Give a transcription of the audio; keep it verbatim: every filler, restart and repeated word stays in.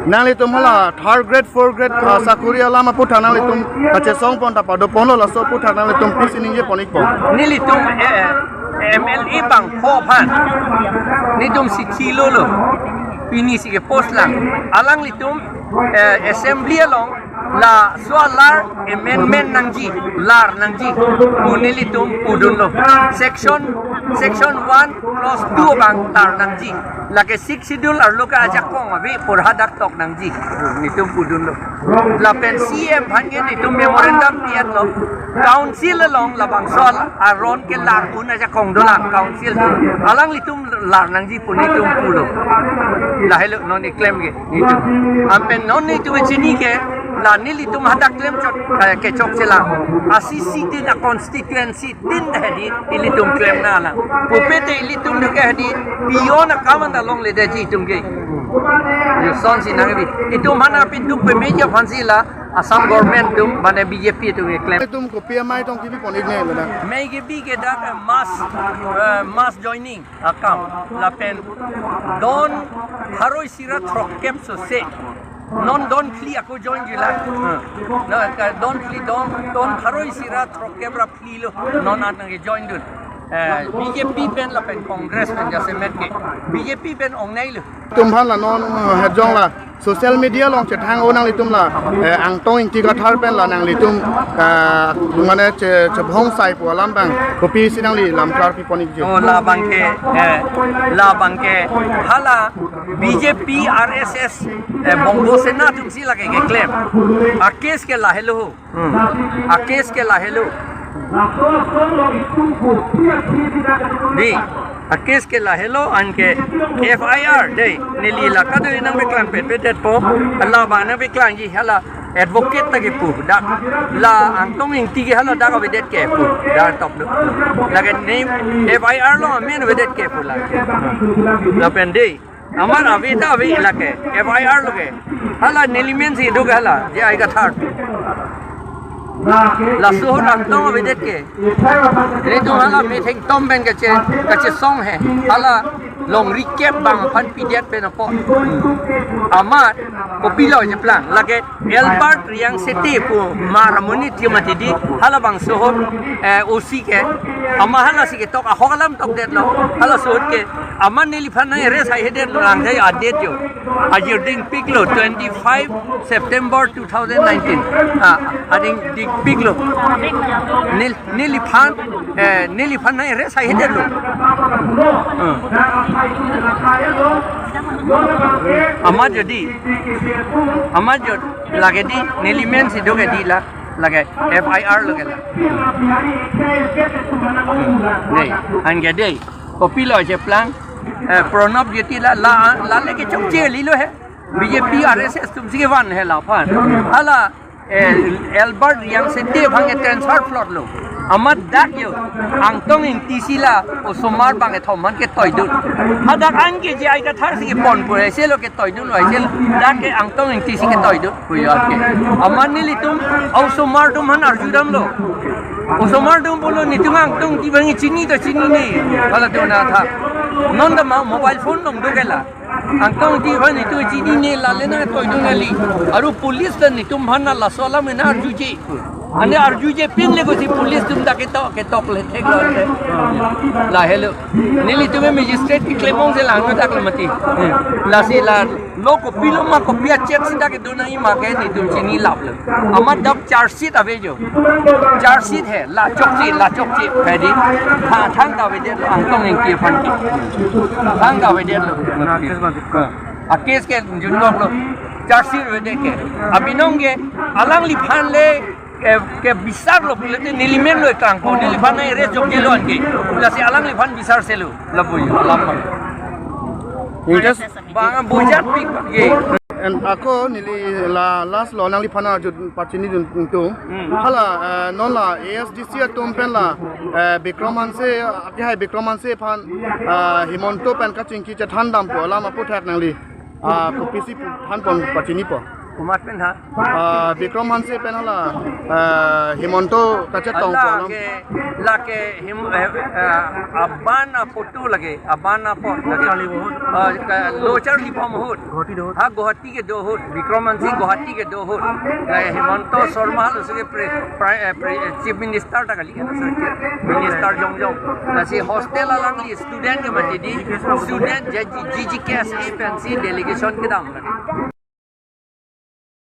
Nanglitum hala third grade, fourth grade, ah, sakuri alam aputhak nanglitum kachesong pon ta pado ponlo, laso aputhak nanglitum pisi ningje pon ikpo. Nelitum, eh, M L A bangpho aphan nelitum chithi lolo. Pini si ke post lang. Alanglitum, eh, assembly along laso alar amendment nangji, lar nangji pu nelitum pudunlo. Section, section one clause two abang lar nangji. Lake Sixth Schedule arlo ke ajakong ave pu hadak tok nangji, nelitum pudunlo. Lapen C M aphan ke nelitum memorandum pi-etlo. Council along labangso aron ke lar un ajakong dolang council. Alanglitum lar nangji pu nelitum pulo. Lahelo non keklem ke nelitum. Anpen non nelitum chini ke la nelitum hadak klemchot, eh, kechok chelang. A C C tin, a constituency tin hedi ilitum klemnang lang. Pupe te ilitum duke hedi peon akam anta longledetji itum ke. Yo, lasonsi nangkebi. Itum mana pinduk pe media aphansi la Assam government atum mane B J P atum keklem. Itum kopi amei tong kebi pon ikne mena. Mei kebi ke dak, eh, mass, eh, mass joining akam lapen don pharo isi ra throkkep sose. Non don phli ako join jilang. Hmm. Na ka don phli, don, don pharo isi ra throkkep ra phli lo. Non an nangkejoin dun. Eh, B J P pen lapen Congress pen jasemet ke. B J P pen ongneilo. Itum aphan la non, eh, hejong la social media along chethang-o nanglitum la, eh, Angtong Ingti Kathar pen la nanglitum, eh, mane che, chebhong sai pu alam abang kopisi nangli lam klarpi pon ikji. Oh, labang ke, eh, labang ke hala B J P, R S S, eh, Bongo Sena atumsi lake keklem. A case ke lahelo ho. Hmm. A case ke lahelo. Dei, a case ke lahelo, anke F I R dei, neli la kado nangpeklang pet pet detpo, hala abang nangpeklangji, hala advocate ta kepu, dak la Angtong Ingti ke hala dak avedet ke pu, dak top lo. Lake ne F I R along amen avedet ke pu la. Lapen dei, amat ave ta ave lake, F I R lo ke. Hala nelimen si duk hala, J I Kathar. Laso ahut Angtong avedet ke. Nelitum hala metheng tom pen kache, kachesong he. Hala longri kep abang aphan pidet pen apot. Amat kopilo cheplang. Lake Albert Riang Sete pu mar amonit atum atidi, halabangso ahut, eh, O C ke, amat halasi ketok ahok alam tokdetlo, halaso ahut ke, amat neliphan nang-arrest haihedetlo, lang jai adet jo. Ajir dingpiklo, twenty-five September two thousand nineteen. Ah, ading dingpiklo. Nel, neliphan, eh, neliphan nang-arrest haihedetlo. Hmm. Amat jodi, amat jodi, lake dei, nelimen si duk ke dei la, lake F I R lo ke la. Dei, anke dei, kopilo cheplang, eh, Pranab Jyoti la, la, la le kechokche kalilo he. B J P, R S S atumsi kevan he laphan. Hala, eh, Albert Riang Sete abang ke transfer plot lo. Amat dak jo, Angtong Ingti si la osomar bangkethom aphan ketoidun. Hadak anke J I Kathar si kepon pu hai selo ketoidun hai selo. Dak ke Angtong Ingti si ketoidun pu jo ke. Amat nelitum osomar atum aphan arjudamlo. Osomar atum pulo nelitum Angtong Ingti abang chini ta chinine. Hala atum nangtha. Non ta ma mobile phone dong do ke la. Angtong Ingti aphan nelitum chinine, la le nangtoidun kali. Aru police ta nelitum aphan laso alam nang arjuje. Ane arjuje pinle kosi police atum dak ketok, ketok le theklo te. Lahelo. Nelitum magistrate keklem ong si lang dak le mati. Lasi la lo kopilo ma kopi a-check si dak kedo nangji ma ke nelitum chinilaplo. Amat dak charge sheet ave jo. Charge sheet he, la chokche, la chokche, pedi. Ha, thangta avedet, Angtong Ingti aphan ke. Thangta avedetlo. A case ke junoklo. Charge sheet avedet ke. Abinong ke, alangliphan le, ke, kebisarlo, pulite nelimen lo kangko, neliphan nang-arrest jokjelo anke. Lasi alangliphan bisar selo, lapu jo, lapu. Inkas bang bujat pik ye. And ako neli la last lo nangliphan arju pachinidun tung. Hmm. Hala, eh, non la A S D C atum pen la, eh, Bikram Hanse, akehai Bikram Hanse aphan, eh, Himanta pen kachingki chethandam pu alam aputhak nangli, ah, kopisi thanpon pachinipo. Komat pen ha? Ah, Bikram Hanse pen hala, ah, Himanta kachetong Hala po alam. Ke, lake him, eh, eh, aban aphoto lake, aban apot lake. Charli ahut. Ah, ke lo Charli ahut. Guwahati ahut. Ha Guwahati kedo ahut, Bikram Hanse Guwahati kedo ahut. Lake Himanta Sarma halaso ke pre, pre, eh, pre, eh, Chief Minister ta kali, eh, sorry, Minister jongjong. Lasi hostel alangli student ke mati di, student J G, G G K S A pensi delegation kedam lake.